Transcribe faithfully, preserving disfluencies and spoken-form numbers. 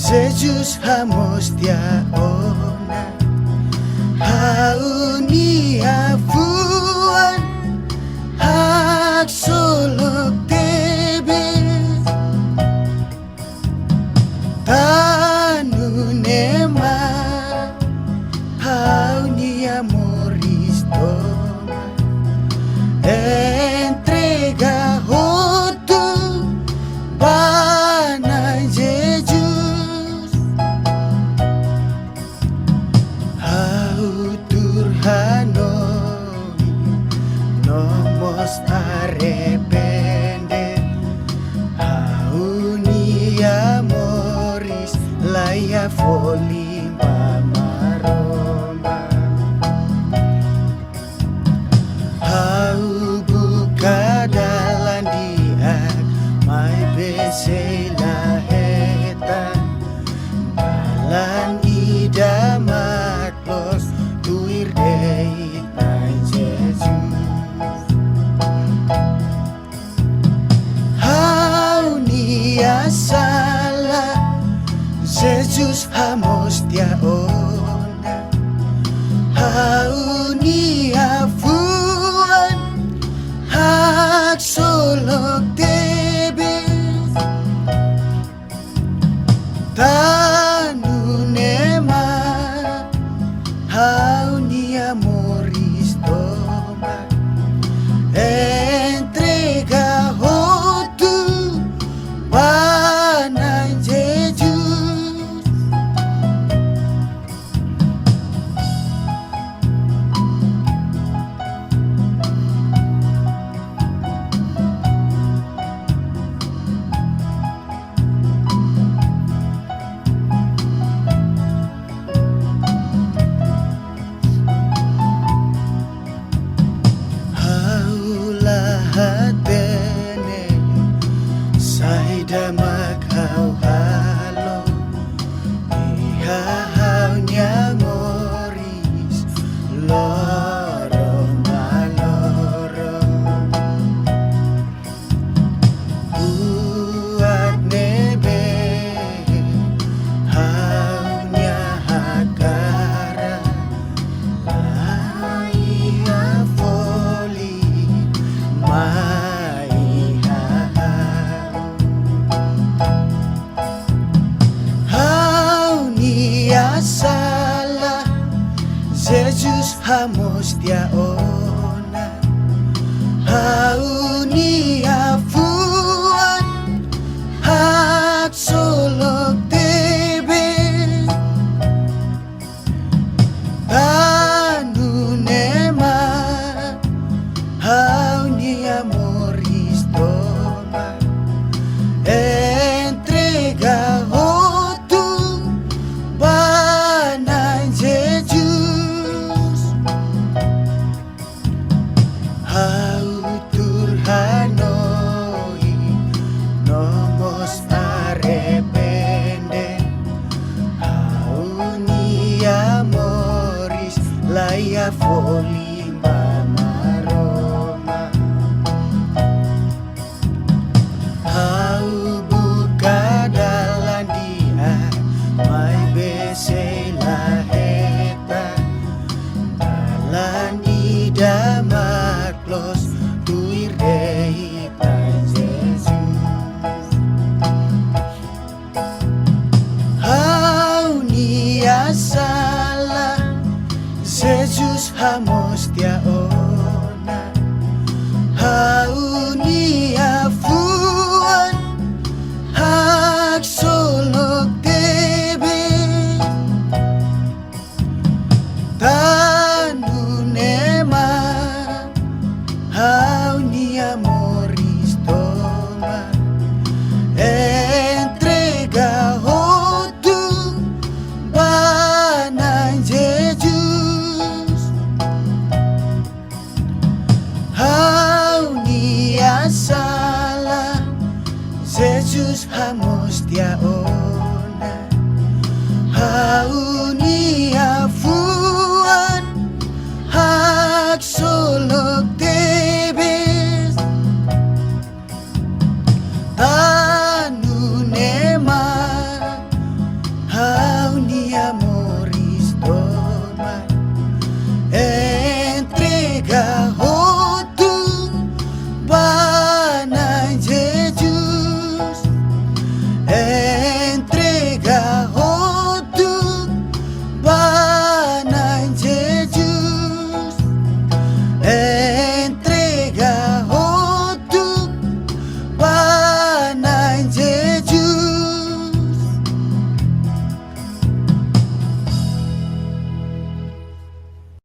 Jesus, ha'u mós tiha ona, ha'u-nia fuan haksolok tebes. Tan ne'e mak ha'u-nia moris tomak, entrega hotu ba Na'i Jesus. Ha'u tuur hanoin no mós arrepende. Ha'u-nia moris la iha folin ba Maromak. Ha'u buka dalan di'ak, maibé sei la hetan. Dalan ida mak loos, tuir de'it Na'i Jesus. Ha'u-nia sala, Jesus, ha'u mós tiha ona, ha'u-nia fuan haksolok tebes. Tan ne'e mak ha'u-nia moris tomak, entrega hotu ba Na'i Jesus. Ha'u la hatene saida mak ha'u halo iha ha'u-nia moris loron ba loron. Buat ne'ebé ha'u-nia hakarak, la iha folin mai iha ha'u. Ha'u-nia sala, Jesus, ha'u mós tiha ona, ha'u-nia fuan haksolok tebes. Tan ne'e mak ha'u-nia moris tomak, entrega hotu ba Na'i Jesus. Ha'u tuur hanoin no mós arrepende. Ha'u-nia moris la iha folin ba Maromak. Ha'u buka dalan di'ak, maibé sei la hetan. Dalan ida mak loos, tuir de'it Na'i Jesus. Ha'u-nia sala, Jesus, ha'u mós tiha